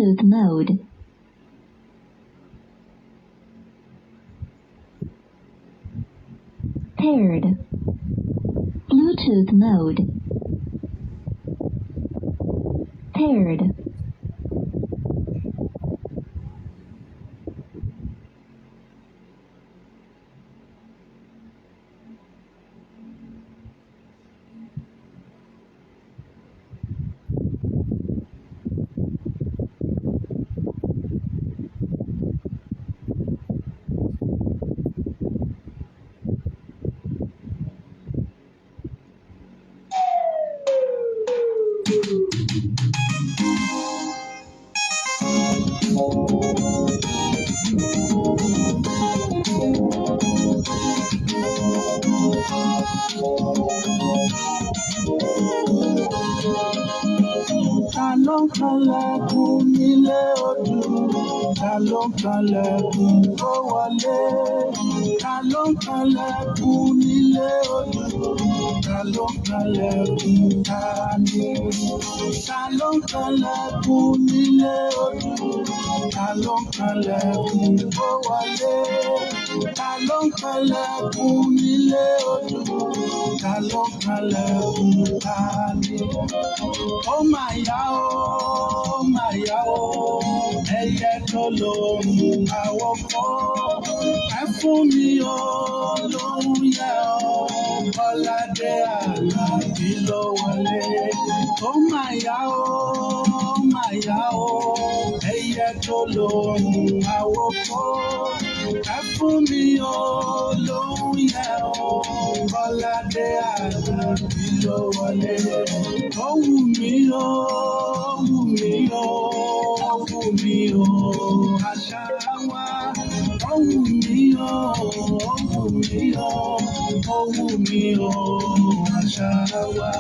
Bluetooth mode. Paired. Bluetooth mode. Paired. Ta ló ń kanlẹ̀kùn nílé odù? Ta ló ń kanlẹ̀kùn kó wọlé? Ta ló ń kanlẹ̀kùn nílé odù? Ta ló ń kanlẹ̀kùn ta ni? Ta ló ń kanlẹ̀kùn nílé odù? Ta ló ń kanlẹ̀kùn kó wọlé? Ta ló ń kanlẹ̀kùn nílé odù? Ta ló ń kanlẹ̀kùn ta ni? Ó mà yá o, ó mà yá o, ẹyẹ tó lóhùn àwòkọ́. Ẹ fún mi o, lóhùn yẹ o, Kọ́ládé Àlàbí ló wọlé. Ó mà yá o, ó mà yá o, ẹyẹ tó lóhùn àwòkọ́. Ẹ fún mi o, lóhùn yẹ o, Kọ́ládé Àlàbí ló wọlé. Ó wù mí o, ó wù mí o, ó wù mí o, àṣà wa. Ó wù mí o, ó wù mí o, ó wù mí o, àṣà wa.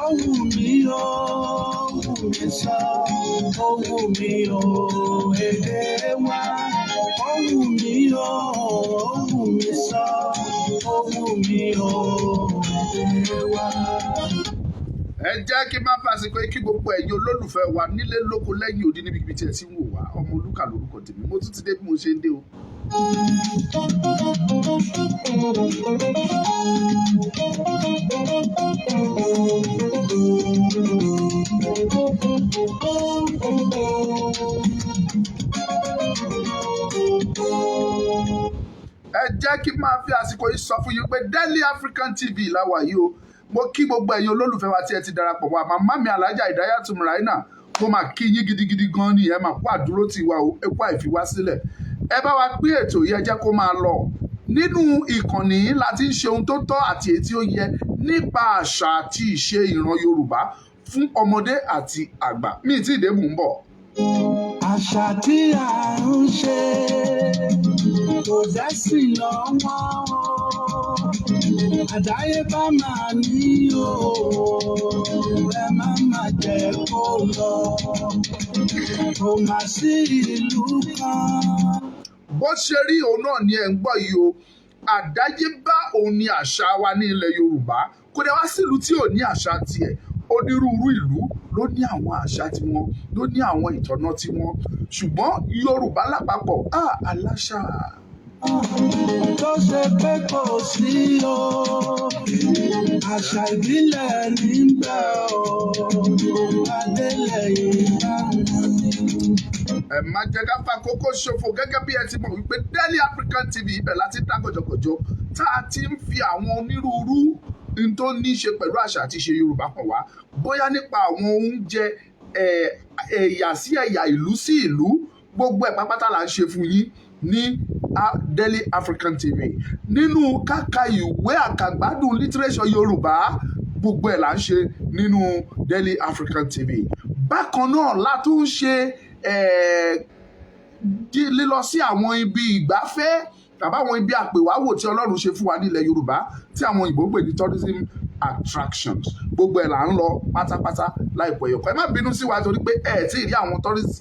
Ó wù mí o, ó wù mí sọ, ó wù mí o, èdè wa. Ó wù mí o, ó wù mí sọ, ó wù mí o, èdè wa. Ẹ jẹ́ kí n máa fàsìkò yìí kí gbogbo ẹ̀yin olólùfẹ́ wa nílé lóko lẹ́yìn odi níbikíbi tí ẹ ti ń wò wá. Ọmọ Olúkà lórúkọ tèmi, mo tún ti dé bí mo ṣe ń dé o. Ẹ jẹ́ kí n máa fi àsìkò yìí sọ fún yín pé Daily African TV láwa yìí o. Mo kí gbogbo ẹ̀yin olólùfẹ́ wa tí ẹ ti darapọ̀ wá. Màmá mi Alájà Ìdáyàtú Mùráínà, mo máa kí yín gidigidi gan ni. Ẹ máa kó àdúró tì wá o, ẹ kó àìfiwá sílẹ̀. Ẹ bá wa pín ètò yìí, ẹ jẹ́ kó máa lọ. Nínú ìkànnì yìí la ti ń ṣe ohun tó tọ́ àti èyí tí ó yẹ nípa àṣà àti ìṣe ìran Yorùbá fún ọmọdé àti àgbà. Mi tí ì dé, mò ń bọ̀. Àṣà tí à ń ṣe kò dẹ́sìn lọ́wọ́ o. Àdáyébá máa ní o, ẹ má má jẹ́ kó lọ. Kò má sí ìlú kan. Bó ṣe rí òun náà ni ẹ̀ ń gbọ́ yìí o. Àdáyébá òun ni àṣà wa ní ilẹ̀ Yorùbá. Kò dẹ̀ wá sílùú tí ò ní àṣà tiẹ̀. Onírúurú ìlú ló ní àwọn àṣà tiwọn, ló ní àwọn ìtọ́nà tiwọn, ṣùgbọ́n Yorùbá lápapọ̀, aláṣà. Tó ṣe pé kò sí o, àṣà ìbílẹ̀ níbẹ̀ o, adélẹ̀yìn bá wọn ní. Ẹ má jẹ́ ká fa kókó ṣòfò. Gẹ́gẹ́ bí ẹ ti mọ̀ wípé Daily African TV, ibẹ̀ láti dá gọ̀jọ̀gọ̀jọ̀ tá a ti ń fi àwọn onírúurú n tó ní í ṣe pẹ̀lú àṣà àti ìṣe Yorùbá hàn wá, bóyá nípa àwọn oúnjẹ, ẹ̀yà sí ẹ̀yà, ìlú sí ìlú, gbogbo ẹ̀ pápátá là ń ṣe fún yín ní Daily African TV. Nínú káka ìwé àkàgbádùn literature Yorùbá, gbogbo ẹ̀ là ń ṣe nínú Daily African TV. Bákan náà la tún ń ṣe lílọ sí àwọn ibi ìgbafẹ́ tàbí àwọn ibi àpèwáwò tí Ọlọ́run ṣe fún wa nílẹ̀ Yorùbá, tí àwọn òyìnbó ń pè ní tourism attractions. Gbogbo ẹ̀ là ń lọ pátápátá láìpẹ́ ẹ̀yọ̀kọ́. Ẹ má bínú sí wa torí pé ẹ tí ì rí àwọn tourist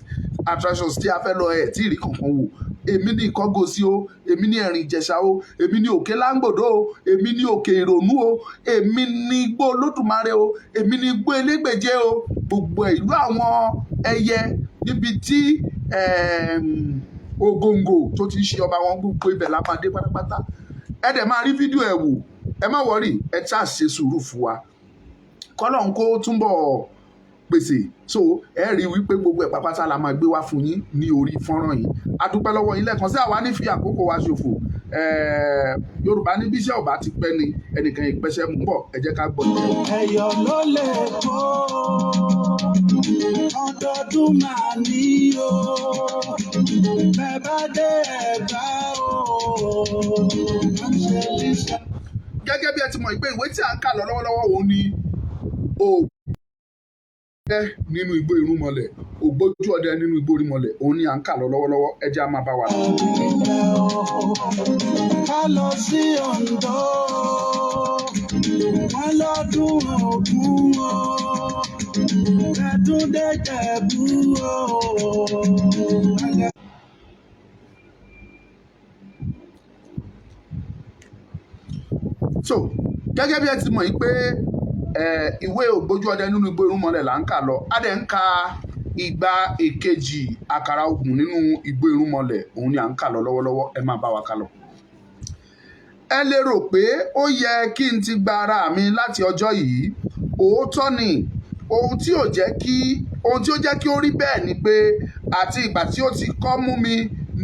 attractions tí a fẹ́ lọ, ẹ tí ì rí kankan wò. Èmi ní Ìkọ́gòsì o, èmi ní Ẹ̀rìn Ìjẹ̀ṣà o, èmi ní Òkè Láńgbòdo o, èmi ní Òkè Ìrònú o, èmi ní Igbó Olódùmarè o, èmi ní Igbó Elégbèje o, gbogbo ẹ̀, ìlú àwọn ẹyẹ. níbi tí Ògòǹgò tó ti ń ṣe ọba wọn. Gbogbo ibẹ̀ la máa dé pátápátá. Ẹ dẹ̀ máa rí fídíò ẹ̀ wò. Ẹ má worry, ẹ ṣáà ṣe sùúrù fún wa, kọ́lọ́n kó túnbọ̀ pèsè. So ẹ rí i wípé gbogbo ẹ̀ pápátá la máa gbé wá fún yín ní orí fọ́nrán yìí. A dúpẹ́ lọ́wọ́ yín lẹ́ẹ̀kan sí. Àwa ní fi àkókò wa ṣòfò. Yorùbá ní bíṣẹ́ ò bá ti pẹ́ ni ẹnìkan ìpẹ́sẹ́ mú bọ̀. Ẹ jẹ́ ká gbọ́ díẹ̀. Ẹ̀yọ̀ ló lè kó ọdọọdún máa ní o, bẹ́ẹ̀ bá dé Ẹ̀gbá o, wọ́n ṣe níṣẹ́. Gẹ́gẹ́ bí ẹ ti mọ̀ pé ìwé tí à ń kà lọ lọ́wọ́lọ́wọ́ òun ni Ògbójú nínú Igbó Irúnmọlẹ̀. Ògbójú Ọdẹ nínú Igbó Irúnmọlẹ̀ òun ni à ń kà lọ lọ́wọ́lọ́wọ́. Ẹ jẹ́ á máa bá wa lọ. Ká lọ sí Oǹdó, wọ́n lọ́dún Ògún o, ẹ̀túndé Jẹ̀bú o. So gẹ́gẹ́ bí ẹ ti mọ̀ yìí pé ìwé Ògbójú Ọdẹ nínú Igbó Irúnmọlẹ̀ là ń kà lọ. A dẹ̀ ń ka ìgbà èkejì àkàrà ogun nínú Igbó Irúnmọlẹ̀ òun ni à ń kà lọ lọ́wọ́lọ́wọ́. Ẹ máa bá wa kà lọ. Ẹ lè rò pé ó yẹ kí n ti gba ara mi láti ọjọ́ yìí. Òótọ́ ni. Ohun tí ó jẹ́ kí ó rí bẹ́ẹ̀ ni pé àti ìgbà tí ó ti kọ́ mú mi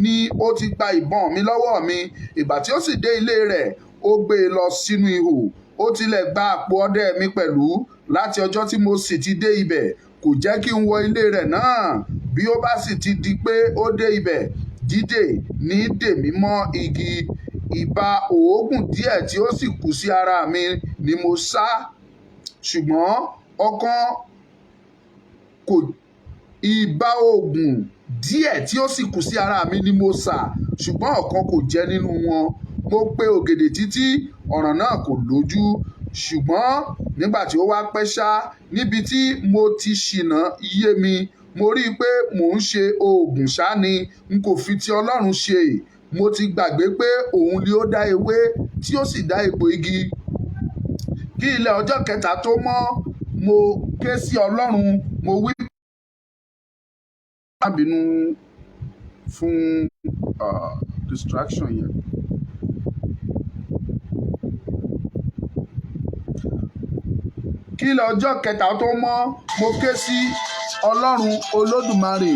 ni ó ti gba ìbọn mi lọ́wọ́ mi. Ìgbà tí ó sì dé ilé rẹ̀, ó gbé e lọ sínú ihò. Ó tilẹ̀ gba àpò ọdẹ mi pẹ̀lú. Láti ọjọ́ tí mo sì ti dé ibẹ̀, kò jẹ́ kí n wọ ilé rẹ̀ náà. Bí ó bá sì ti di pé ó dé ibẹ̀, dídè ní dè mí mọ́ igi. Ìbá òógùn díẹ̀ tí ó sì kù sí ara mi ni mo sá. Ṣùgbọ́n ọ̀kan kò ìbá òògùn díẹ̀ tí ó sì kù sí ara mi ni mo sà, ṣùgbọ́n ọ̀kan kò jẹ́ nínú wọn. Mo pe ògèdè títí, ọ̀ràn náà kò lójú. Ṣùgbọ́n nígbà tí ó wá pẹ́ ṣá, níbi tí mo ti ṣìnà yé mi. Mo rí i pé mò ń ṣe oògùn ṣá ni, n kò fi ti Ọlọ́run ṣe. Mo ti gbàgbé pé òun ni ó dá ewé tí ó sì dá egbò igi. Kí ilẹ̀ ọjọ́ kẹta tó mọ́, mo ké sí Ọlọ́run, mo wí má bínú fún distraction yẹn. Kí ilẹ̀ ọjọ́ kẹta tó mọ́, mo ké sí Ọlọ́run Olódùmarè.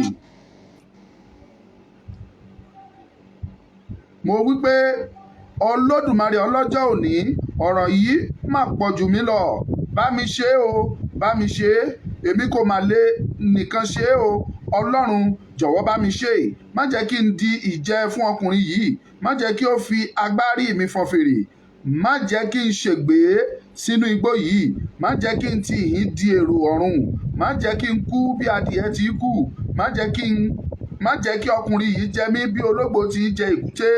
Mo wí pé, Olódùmarè ọlọ́jọ́ òní, ọ̀rọ̀ yìí mà pọ̀ jù mí lọ. Bá mi ṣe o, bá mi ṣe é. Èmi kò mà lè nìkan ṣe o. Ọlọ́run, jọ̀wọ́ bá mi ṣe. Má jẹ́ kí n di ìjẹ fún ọkùnrin yìí. Má jẹ́ kí ó fi agbárí mi fọn fèrè. Má jẹ́ kí n ṣègbé sínú igbó yìí. Má jẹ́ kí n ti ìhín di èrò ọ̀run. Má jẹ́ kí n kú bí adìẹ ti kú. Má jẹ́ kí ọkùnrin yìí jẹ mí bí ológbò ti jẹ èkúté.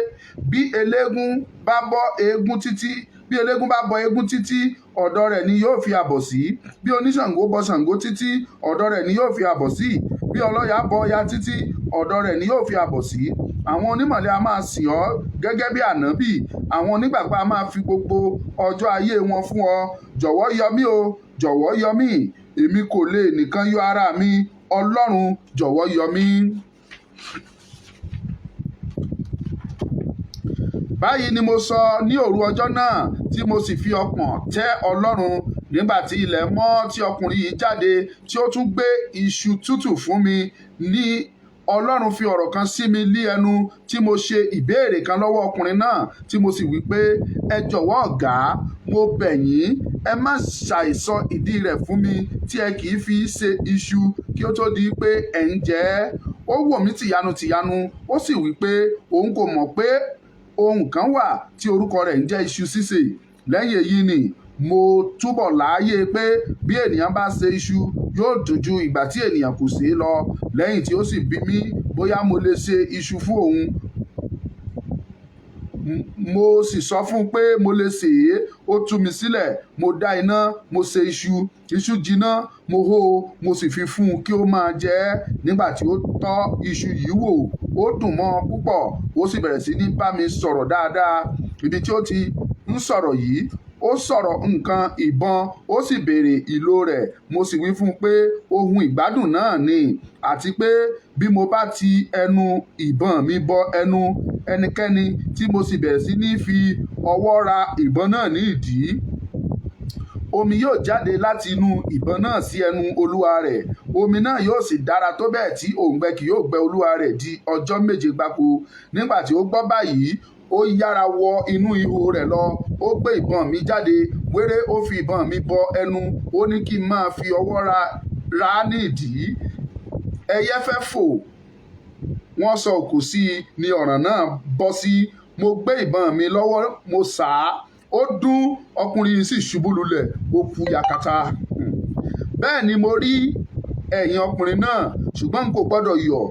Bí eléégún bá bọ eégún títí, ọ̀dọ̀ rẹ̀ ni yóò fi àbọ̀ sí. Bí oníṣàngó bọ Ṣàngó títí, ọ̀dọ̀ rẹ̀ ni yóò fi àbọ̀ sí. Bí ọlọ́ya bọ Ọya títí, ọ̀dọ̀ rẹ̀ ni yóò fi àbọ̀ sí. Àwọn onímọ̀le a máa sìn ọ́ gẹ́gẹ́ bí ànábì. Àwọn onígbàgbọ́ a máa fi gbogbo ọjọ́ ayé wọn fún ọ. Jọ̀wọ́ yọ mí o, jọ̀wọ́ yọ mí. Èmi kò lè nìkan yọ ara mi. Ọlọ́run, jọ̀wọ́ yọ mí. Báyìí ni mo sọ ní òru ọjọ́ náà tí mo sì fi ọkàn tẹ́ Ọlọ́run. Nígbà tí ilẹ̀ mọ́ tí ọkùnrin yìí jáde tí ó tún gbé iṣu tútù fún mi ní Ọlọ́run fi ọ̀rọ̀ kan sí mi lí ẹnu tí mo ṣe ìbéèrè kan lọ́wọ́ ọkùnrin náà tí mo sì wí pé, ẹ jọ̀wọ́ ọ̀gá, mo bẹ̀ yín, ẹ má ṣàìsọ ìdí rẹ̀ fún mi tí ẹ kì í fi ṣe iṣu kí ó tó di pé ẹ̀ ń jẹ ẹ́. Ó wò mí tìyanu tìyanu, ó sì wí pé òun kò mọ̀ pé ohun kan wà tí orúkọ rẹ̀ ń jẹ́ iṣu sísè. Lẹ́yìn èyí ni mo túbọ̀ láyé pé bí ènìyàn bá ṣe iṣu yóò dùn ju ìgbà tí ènìyàn kò ṣe é lọ. Lẹ́yìn tí ó sì bi mí bóyá mo lè ṣe iṣu fún òun, mo sì sọ fún un pé mo lè sè é. Ó tú mi sílẹ̀, mo dá iná, mo ṣe iṣu. Iṣu jiná, mo hó o, mo sì fi fún un kí ó máa jẹ ẹ́. Nígbà tí ó tọ́ iṣu yìí wò, ó dùn mọ́ ọ púpọ̀, ó sì bẹ̀rẹ̀ sí ní bá mi sọ̀rọ̀ dáadáa. Ibi tí ó ti ń ń sọ̀rọ̀ yìí, ó sọ̀rọ̀ nǹkan ìbọn, ó sì béèrè ìlò rẹ̀. Mo sì wí fún un pé ohun ìgbádùn náà ni, àti pé bí mo bá ti ẹnu ìbọn mi bọ ẹnu ẹnikẹ́ni tí mo sì bẹ̀rẹ̀ sí ní fi ọwọ́ ra ìbọn náà ní ìdí, omi yóò jáde láti inú ìbọn náà sí ẹnu olúwa rẹ̀, omi náà yóò sì dára tó bẹ́ẹ̀ tí òǹgbẹ kì yóò gbẹ olúwa rẹ̀ di ọjọ́ 7 gbáko. Nígbà tí ó gbọ́ báyìí, ó yára wọ inú ihò rẹ̀ lọ, ó gbé ìbọn mi jáde wéré, ó fi ìbọn mi bọ ẹnu, ó ní kí n máa fi ọwọ́ ra á ní ìdí. Ẹyẹ fẹ́ fò, wọ́n sọ òkò sí i ní ọ̀ràn náà bọ́ sí. Mo gbé ìbọn mi lọ́wọ́, mo sà á, ó dún, ọkùnrin yìí sì ṣubú lulẹ̀, ó kú yakata. Bẹ́ẹ̀ ni mo rí ẹ̀yìn ọkùnrin náà, ṣùgbọ́n n kò gbọ́dọ̀ yọ̀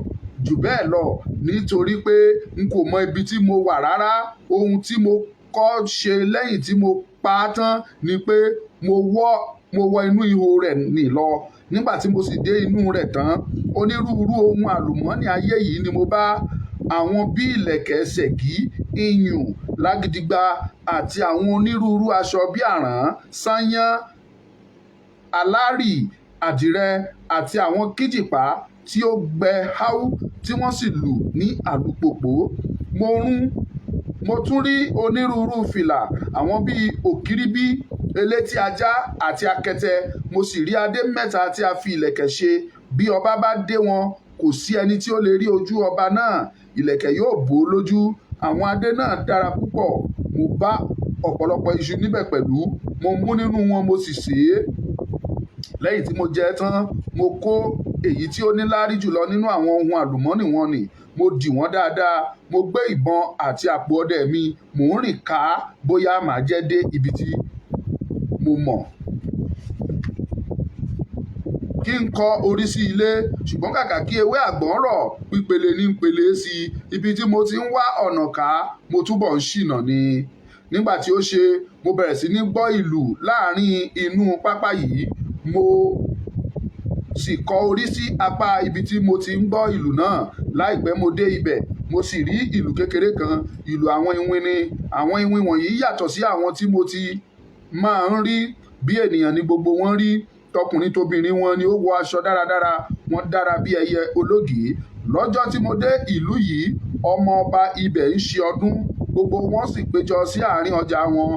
jù bẹ́ẹ̀ lọ nítorí pé n kò mọ ibi tí mo wà rárá. Ohun tí mo kọ́ ṣe lẹ́yìn tí mo pa á tán ni pé mo wọ inú ihò rẹ̀ nì lọ. Nígbà tí mo sì dé inú rẹ̀ tán, onírúurú ohun àlùmọ́nì ayé yìí ni mo bá. Àwọn bí ìlẹ̀kẹ̀ ṣẹ́gí, iyùn, lágídígba àti àwọn onírúurú aṣọ bí àrán, sányán, alárì, àdìrẹ àti àwọn kíjìpá tí ó gbẹ háú tí wọ́n sì lù ní àlùpòpò. Mo tún rí onírúurú fìlà, àwọn bíi òkìrìbí, elétí ajá àti akẹtẹ. Mo sì rí adé mẹ́ta tí a fi ìlẹ̀kẹ̀ ṣe. Bí ọba bá dé wọn, kò sí ẹni tí ó lè rí ojú ọba náà, ìlẹ̀kẹ̀ yóò bò ó lójú. Àwọn adé náà dára púpọ̀. Mo bá ọ̀pọ̀lọpọ̀ iṣu níbẹ̀ pẹ̀lú. Mo mú nínú wọn, mo sì sè é. Lẹ́yìn tí mo jẹ ẹ́ tán, mo kó èyí tí ó níláárí jùlọ nínú àwọn ohun àlùmọ́nì wọn nì, mo dì wọ́n dáadáa. Mo gbé ìbọn àti àpò ọdẹ mi, mò ń rìn ká bóyá màá jẹ́ dé ibi tí mo mọ̀ kí n kọ orí sí ilé. Ṣùgbọ́n kàkà kí ewé àgbọ̀n rọ̀, pípele ní ń pele sí i. Ibi tí mo ti ń wá ọ̀nà ká, mo túbọ̀ ń ṣìnà ni. Nígbà tí ó ṣe, mo bẹ̀rẹ̀ sí ní gbọ́ ìlù láàrin inú pápá yìí. Mo sì kọ orí sí apá ibi tí mo ti ń gbọ́ ìlù náà. Láìpẹ́ mo dé ibẹ̀, mo sì rí ìlú kékeré kan. Ìlú àwọn iwin ni. Àwọn iwin wọ̀nyí yàtọ̀ sí àwọn tí mo ti máa ń rí. Bí ènìyàn ni gbogbo wọn rí. Tọkùnrin tobìnrin wọn ni ó wọ aṣọ dáradára. Wọ́n dára bí ẹyẹ ológìí. Lọ́jọ́ tí mo dé ìlú yìí, ọmọ ọba ibẹ̀ ń ṣe ọdún. Gbogbo wọn sì péjọ sí àárín ọjà wọn.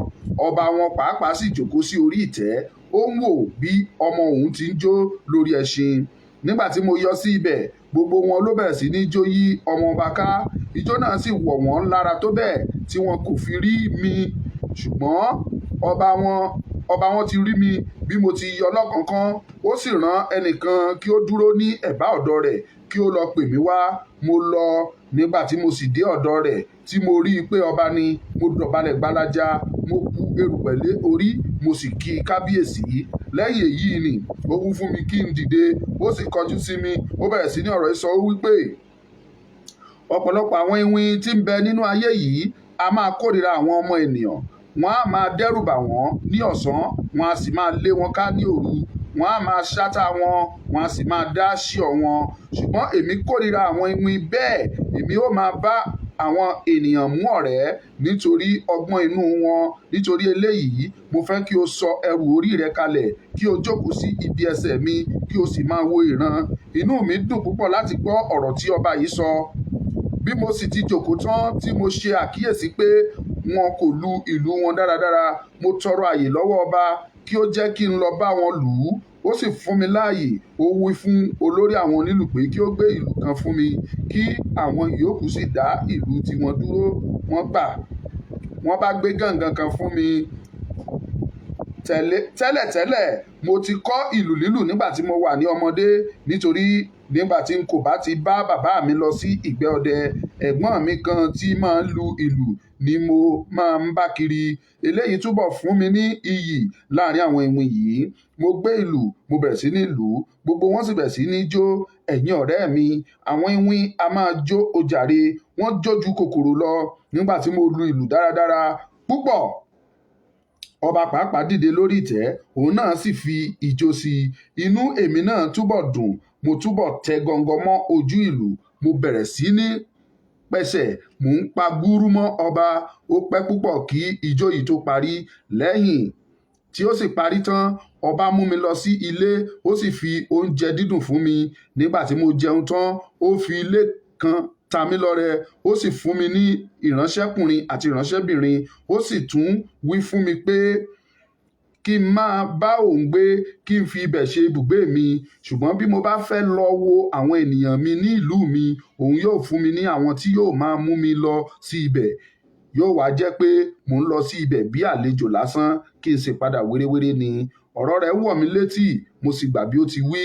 Ọba wọn pàápàá sì jókòó sí orí ìtẹ́. Ó ń wò bí ọmọ òun ti ń jó lórí ẹṣin. Nígbà tí mo yọ sí ibẹ̀, gbogbo wọn ló bẹ̀rẹ̀ sí ní jó yí ọmọ ọba ká. Ijó náà sì wọ̀ wọ́n lára tó bẹ́ẹ̀ tí wọn kò fi rí mi. Ṣùgbọ́n ọba wọn ti rí mi bí mo ti yọ lọ́kánkán. Ó sì rán ẹnìkan kí ó dúró ní ẹ̀bá ọ̀dọ̀ rẹ̀ kí ó lọ pè mí wá. Mo lọ. Nígbà tí mo sì dé ọ̀dọ̀ rẹ̀ tí mo rí i pé ọba ni, mo dọ̀bálẹ̀ gbalaja, mo bu erùpẹ̀ lé orí, mo sì kí kábíyèsí. Lẹ́yìn èyí ni ó wí fún mi kí n dìde. Ó sì kọjú sí mi, ó bẹ̀rẹ̀ sí ní ọ̀rọ̀ sísọ, ó wí pé ọ̀pọ̀lọpọ̀ àwọn iwin tí ń bẹ nínú ayé yìí a máa kórìíra àwọn ọmọ ènìyàn. Wọ́n á máa dẹ́rùbà wọ́n ní ọ̀sán, wọ́n á sì máa lé wọn ká ní òru. Wọ́n á máa ṣátá wọn, wọ́n á sì máa dá síọ̀ wọn. Ṣùgbọ́n èmi kórìíra àwọn iwin bẹ́ẹ̀. Èmi ó máa bá àwọn ènìyàn mú ọ̀rẹ́ nítorí ọgbọ́n inú wọn. Nítorí eléyìí, mo fẹ́ kí o sọ ẹrù orí rẹ kalẹ̀, kí o jókòó sí ibi ẹsẹ̀ mi, kí o sì máa wo ìran. Inú mi dùn púpọ̀ láti gbọ́ ọ̀rọ̀ tí ọba yìí sọ. Bí mo sì ti jókòó tán tí mo ṣe àkíyèsí pé wọn kò lu ìlù wọn dáradára, mo tọrọ àyè lọ́wọ́ ọba kí ó jẹ́ kí n lọ bá wọn lù ú. Ó sì fún mi láàyè. Ó wí fún olórí àwọn onílù pé kí ó gbé ìlù kan fún mi, kí àwọn ìyókù sì dá ìlù tiwọn dúró. Wọ́n gbà. Wọ́n bá gbé gángan kan fún mi. Tẹ́lẹ̀tẹ́lẹ̀ mo ti kọ́ ìlù lílù nígbà tí mo wà ní ọmọdé, nítorí nígbà tí n kò bá ti bá bàbá mi lọ sí ìgbẹ́ ọdẹ, ẹ̀gbọ́n mi kan tí máa ń lu ìlù ni mo máa ń bá kiri. Eléyìí túbọ̀ fún mi ní iyì láàrin àwọn iwin yìí. Mo gbé ìlù, mo bẹ̀rẹ̀ sí ní lù ú, gbogbo wọn sì bẹ̀rẹ̀ sí ní jó. Ẹ̀yin ọ̀rẹ́ mi, àwọn iwin a máa jó ojàre, wọ́n jó ju kòkòrò lọ. Nígbà tí mo lu ìlù dáradára púpọ̀, ọba pàápàá dìde lórí ìtẹ́, òun náà sì fi ijó sí i. Inú èmi náà túbọ̀ dùn, mo túbọ̀ tẹ gọ̀ǹgọ̀ mọ́ ojú ìlù, mo bẹ̀rẹ̀ sí ní pẹsẹ̀, mò ń pa gúrú mọ́ ọba. Ó pẹ́ púpọ̀ kí ijó yìí tó parí. Lẹ́yìn tí ó sì parí tán, ọba mú mi lọ sí ilé, ó sì fi oúnjẹ dídùn fún mi. Nígbà tí mo jẹun tán, ó fi ilé kan ta mí lọ́rẹ, ó sì fún mi ní ìránṣẹ́kùnrin àti ìránṣẹ́bìnrin. Ó sì tún wí fún mi pé kí n máa bá òun gbé, kí n fi ibẹ̀ ṣe ibùgbé mi. Ṣùgbọ́n bí mo bá fẹ́ lọ wo àwọn ènìyàn mi ní ìlú mi, òun yóò fún mi ní àwọn tí yóò máa mú mi lọ sí ibẹ̀. Yóò wá jẹ́ pé mò ń lọ sí ibẹ̀ bí àlejò lásán, kí n sì padà wérewére ni. Ọ̀rọ̀ rẹ̀ wọ̀ mí létí, mo sì gbà bí ó ti wí.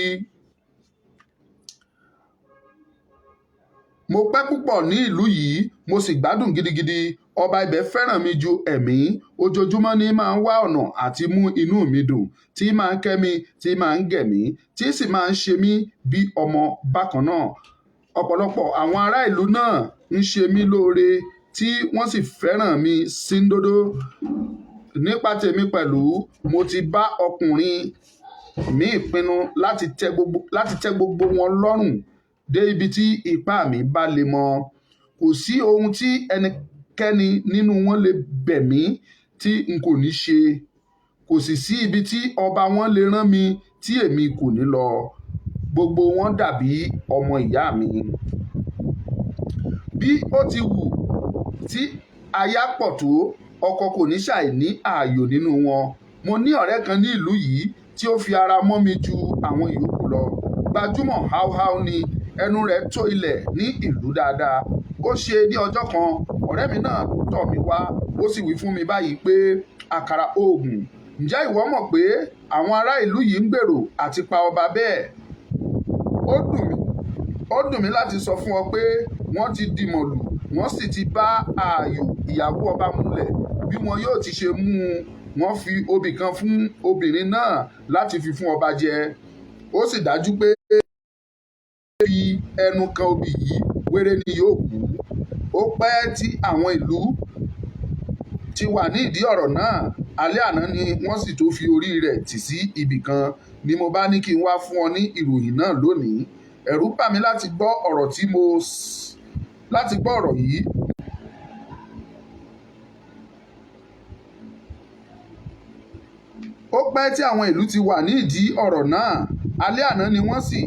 Mo pẹ́ púpọ̀ ní ìlú yìí, mo sì gbádùn gidigidi. Ọba ibẹ̀ fẹ́ràn mi ju ẹ̀mí. Ojoojúmọ́ ní máa ń wá ọ̀nà àti mú inú mi dùn, tí máa ń kẹ́ mi, tí máa ń gẹ̀ mí, tí sì máa ń ṣe mí bí ọmọ bákan náà. Ọ̀pọ̀lọpọ̀ àwọn ará ìlú náà ń ṣe mí lóore, tí wọ́n sì fẹ́ràn mi síndodo. Nípa tèmi pẹ̀lú, mo ti bá ọkùnrin mi pinnu láti tẹ́ gbogbo wọn lọ́rùn dé ibi tí ipá mi bá lè mọ. Kò sí ohun tí ẹnikẹ́ni nínú wọn lè bẹ̀ mí tí n kò ní ṣe. Kò sì sí ibi tí ọba wọn lè rán mi tí èmi kò ní lọ. Gbogbo wọn dàbí ọmọ ìyá mi. Bí ó ti wù tí aya pọ̀ tó, ọkọ kò ní ṣàì ní ààyò nínú wọn. Mo ní ọ̀rẹ́ kan ní ìlú yìí tí ó fi ara mọ́ mi ju àwọn ìyókù lọ. Gbajúmọ̀ háúháú ni, ẹnu rẹ̀ tó ilẹ̀ ní ìlú dáadáa. Ó ṣe ní ọjọ́ kan, ọ̀rẹ́ mi náà tọ̀ mí wá, ó sì wí fún mi báyìí pé, àkàrà òògùn, ǹjẹ́ ìwọ mọ̀ pé àwọn ará ìlú yìí ń gbèrò àti pa ọba bẹ́ẹ̀? Ó dùn mí láti sọ fún ọ pé wọ́n ti dìmọ̀lù, wọ́n sì ti bá ààyò ìyàwó ọba múlẹ̀ bí wọn yóò ti ṣe mú un. Wọ́n fi obì kan fún obìnrin náà láti fi fún ọba jẹ. Ó sì dájú pé fi ẹnu kan obì yìí, wéré ni yóò kú. Ó pẹ́ tí àwọn ìlú ti wà ní ìdí ọ̀rọ̀ náà. Alẹ́ àná ni wọ́n sì tó fi orí rẹ̀ tì sí ibì kan ni mo bá ní kí n wá fún ọ ní ìròyìn náà lónìí. Ẹ̀rù bà mí láti gbọ́ ọ̀rọ̀ yìí. Ó pẹ́ tí àwọn ìlú ti wà ní ìdí ọ̀rọ̀ náà. Alẹ́ àná ni wọ́n sì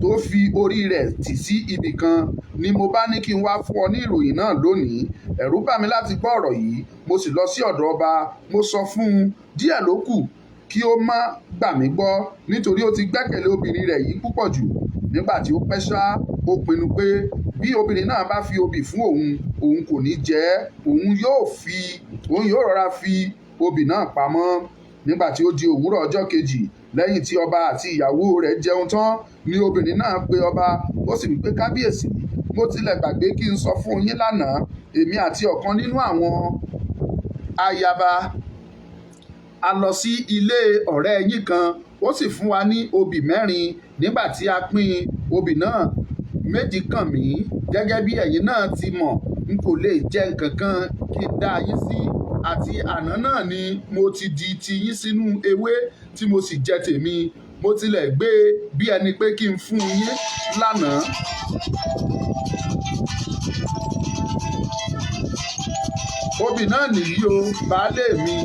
tó fi orí rẹ̀ tì sí ibì kan ni mo bá ní kí n wá fún ọ ní ìròyìn náà lónìí. Ẹ̀rù bà mí láti gbọ́ ọ̀rọ̀ yìí, mo sì lọ sí ọ̀dọ̀ ọba. Mo sọ fún un, díẹ̀ ló kù kí ó má gbà mí gbọ́, nítorí ó ti gbẹ́kẹ̀lé obìnrin rẹ̀ yìí púpọ̀ jù. Nígbà tí ó pẹ́ ṣá, ó pinnu pé bí obìnrin náà bá fi obì fún òun, òun kò ní jẹ ẹ́, òun yóò rọra fi obì náà pamọ́. Nígbà tí ó di òwúrọ̀ ọjọ́ kejì, lẹ́yìn tí ọba àti ìyàwó rẹ̀ jẹun tán, ni obìnrin náà pe ọba, ó sì wí pé, kábíyèsí, mo tilẹ̀ gbàgbé kí n sọ fún yín lánàá, èmi àti ọ̀kan nínú àwọn ayaba a lọ sí ilé ọ̀rẹ́ yín kan, ó sì fún wa ní obì mẹ́rin. Nígbà tí a pín obì náà, méjì kàn mí. Gẹ́gẹ́ bí ẹ̀yin náà ti mọ̀, n kò lè jẹ nǹkan kan kí n dá yín sí. Àti àná náà ni mo ti di ti yín sínú ewé tí mo sì jẹ tèmi. Mo tilẹ̀ gbé bí ẹni pé kí n fún yín lánàá. Obì náà nìyí o, baálé mi.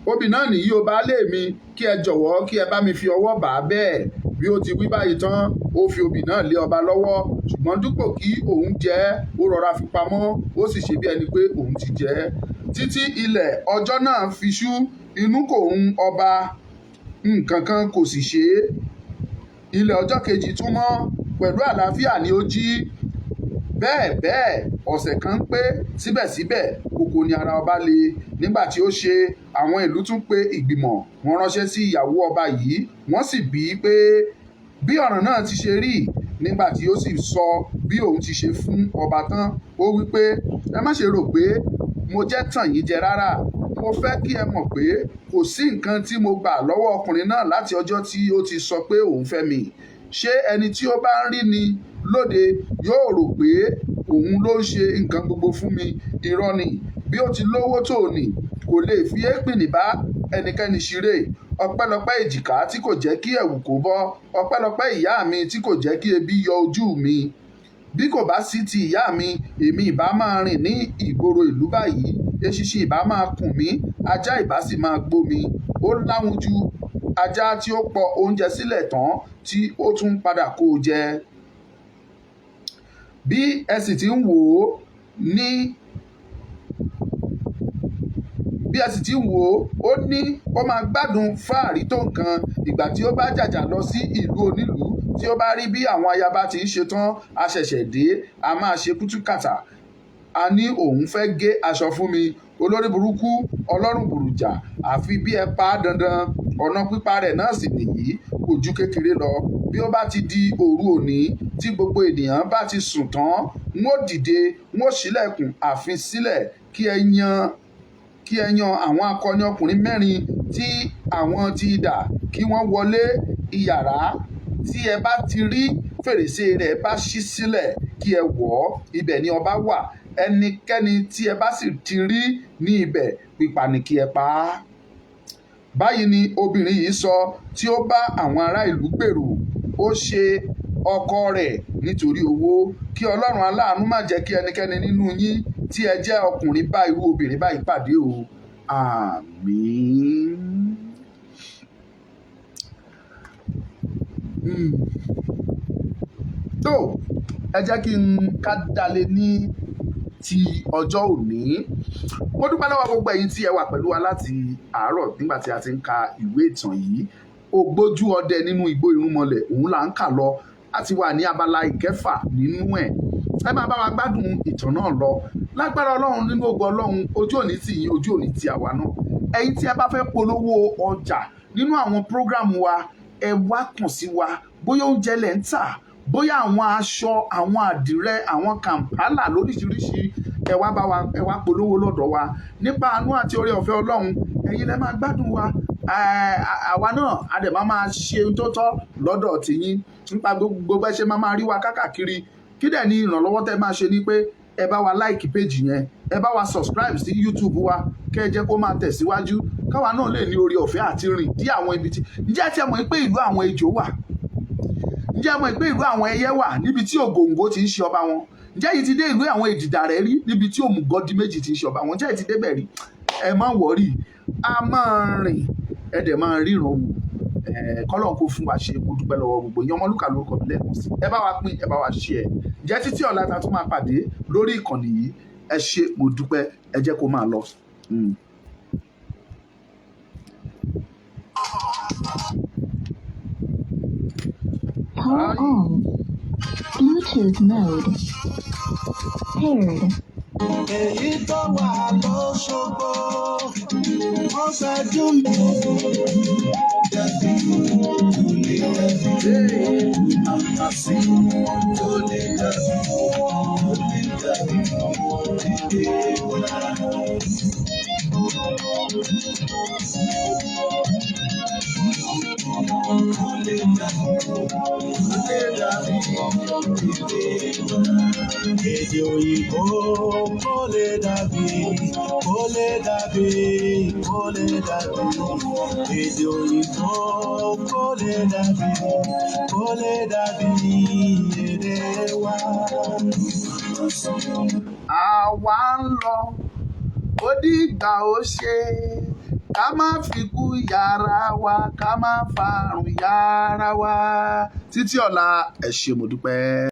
Obì náà nìyí o, baálé mi, kí ẹ jọ̀wọ́ kí ẹ bá mi fi ọwọ́ bà á bẹ́ẹ̀. Bí ó ti wí báyìí tán, ó fi obì náà lé ọba lọ́wọ́. Ṣùgbọ́n dípò kí òun jẹ ẹ́, ó rọra fi pamọ́, ó sì ṣe bí ẹni pé òun ti jẹ ẹ́. Títí ilẹ̀ ọjọ́ náà fi ṣú, inú kò hun ọba, nǹkan kan kò sì ṣe é. Ilẹ̀ ọjọ́ kejì tún mọ́, pẹ̀lú àlàáfíà ni ó jí. Bẹ́ẹ̀ bẹ́ẹ̀, ọ̀sẹ̀ kan pé, síbẹ̀síbẹ̀ kòkò ni ara ọba le. Nígbà tí ó ṣe, àwọn ìlú tún pe ìgbìmọ̀, wọ́n ránṣẹ́ sí ìyàwó ọba yìí, wọ́n sì bí i pé bí ọ̀ràn náà ti ṣe rí. Nígbà tí ó sì sọ bí òun ti ṣe fún ọba tán, ó wí pé, ẹ má ṣe rò pé mo jẹ́ tàn yín jẹ rárá. Mo fẹ́ kí ẹ mọ̀ pé kò sí nǹkan tí mo gbà lọ́wọ́ ọkùnrin náà láti ọjọ́ tí ó ti sọ pé òun fẹ́ mi. Ṣé ẹni tí ó bá ń rí ni lóde yóò rò pé òun ló ń ṣe nǹkan gbogbo fún mi? Irọ́ ni. Bí ó ti lówó tó ní, kò lè fi èpìnì bá ẹnikẹ́ni ṣeré. Ọpẹ́lọpẹ́ èjìká tí kò jẹ́ kí ẹ̀wù kó bọ́. Ọpẹ́lọpẹ́ ìyá mi tí kò jẹ́ kí ebi yọ ojú mi. Bí kò bá sí ti ìyá mi, èmi ìbá máa rìn ní ìgboro ìlú báyìí, eṣinṣin ìbá máa kùn mí, ajá ìbá sì máa gbó mi. Ó láhun ju ajá tí ó pọ oúnjẹ sílẹ̀ tán tí ó tún padà kó o jẹ. Bí ẹ sì ti ń wò ó ní bí ẹ sì ti ń wò ó, ó ní ó máa gbádùn fáàrí tó nǹkan. Ìgbà tí ó bá jàjà lọ sí ìlú onílùú, tí ó bá rí bí àwọn ayaba ti ń ṣe tán, a ṣẹ̀ṣẹ̀ dé, a máa ṣe kútúkàtà, a ní òun fẹ́ gé aṣọ fún mi. Olórí burúkú, ọlọ́rùn burújà, àfi bí ẹ pa á dandan. Ọ̀nà pípa rẹ̀ náà sì nìyí, kò ju kékeré lọ. Bí ó bá ti di òru òní tí gbogbo ènìyàn bá ti sùn tán, n ó dìde, n ó ṣílẹ̀kùn ààfin sílẹ̀ kí ẹ yan àwọn akọni ọkùnrin mẹ́rin tí àwọn ti idà kí wọ́n wọlé. Ìyàrá tí ẹ bá ti rí fèrèsé rẹ̀ bá ṣí sílẹ̀, kí ẹ wọ̀ ọ́. Ibẹ̀ ni ọba wà. Ẹnikẹ́ni tí ẹ bá sì ti rí ní ibẹ̀, pípa ni kí ẹ pa á. Báyìí ni obìnrin yìí sọ tí ó bá àwọn ará ìlú gbèrò. Ó ṣe ọkọ rẹ̀ nítorí owó. Kí Ọlọ́run aláàánú má jẹ́ kí ẹnikẹ́ni nínú yín tí ẹ jẹ́ ọkùnrin bá irú obìnrin báyìí pàdé o. Àmín. Tó, ẹ jẹ́ kí n ká dalẹ̀ ní ti ọjọ́ òní. Mo dúpẹ́ lọ́wọ́ gbogbo ẹ̀yin tí ẹ wà pẹ̀lú wa láti àárọ̀ nígbà tí a ti ń ka ìwé ìtàn yìí, Ògbójú Ọdẹ Nínú Igbó Irúnmọlẹ̀. Òun là ń kà lọ. A ti wà ní abala ìkẹfà nínú ẹ̀. Ẹ máa bá wa gbádùn ìtàn náà lọ. Lágbára Ọlọ́run, nínú ògo Ọlọ́run, ojú òní tì yín, ojú òní ti àwa náà. Ẹ̀yin tí ẹ bá fẹ́ polówó ọjà nínú àwọn program wa, ẹ wá kàn sí wa. Bóyá oúnjẹ lẹ̀ ń tà, bóyá àwọn aṣọ, àwọn àdìrẹ, àwọn kàǹpálà lóríṣiríṣi, ẹ wá bá wa, ẹ wá polówó lọ́dọ̀ wa. Nípa àánú àti oore ọ̀fẹ́ Ọlọ́run, ẹ̀yin lẹ máa gbádùn wa. Àwa náà a dẹ̀ máa máa ṣe ohun tó tọ́ lọ́dọ̀ tìyín nípa gbogbo bẹ́ ṣe máa máa rí wa kákàkiri. Kí dẹ̀ ni ìrànlọ́wọ́ tẹ́ máa ṣe ni pé ẹ bá wa like page yẹn, ẹ bá wa subscribe sí YouTube wa, kẹ́ ẹ jẹ́ kó máa tẹ̀síwájú, káwa náà lè ní oore ọ̀fẹ́ àti rìn dí àwọn ibi tí. Ǹjẹ́ tí ẹ mọ̀ pé ìlú àwọn ejò wà? Ǹjẹ́ ẹ mọ̀ pé ìlú àwọn ẹyẹ wà níbi tí Ògòǹgò ti ń ṣe ọba wọn? Ǹjẹ́ yìí ti dé ìlú àwọn èdìdà rẹ̀ rí níbi tí òmùgọ́dí méjì ti ń ṣe ọba wọn? Ǹjẹ́ yìí ti débẹ̀ rí? Ẹ má worry, a máa rìn, ẹ dẹ̀ máa ríran wò. Kọ́lọ́n kó fún wa ṣe. Mo dúpẹ́ lọ́wọ́ gbogbo ìyẹn. Ọmọlúkà lórúkọ mi lẹ́ẹ̀kan sí. Ẹ bá wa pín, ẹ bá wa ṣe ẹ. Ǹjẹ́ títí ọ̀la ta tún máa pàdé lórí ìkànnì yìí, ẹ ṣé, mo dúpẹ́. Ẹ jẹ́ kó máa lọ. Power on. Bluetooth mode. Paired. Èyí tó wà lọ́sọ̀gbọ̀, wọ́n ṣẹ́jú mi. Kò lè dàbí, màmá sí, kò lè dàbí, kò lè dàbí èdè wa. Kò lè dàbí, kò lè dàbí èdè wa. Èdè òyìnbó kò lè dàbí, kò lè dàbí, kò lè dàbí. Èdè òyìnbó kò lè dàbí, kò lè dàbí èdè wa. Àwa ń lọ, ó dìgbà. Ó ṣe ká má fi kú yàrá wa, ká má farùn yàrá wa. Títí ọ̀la, ẹ ṣé, mo dúpẹ́.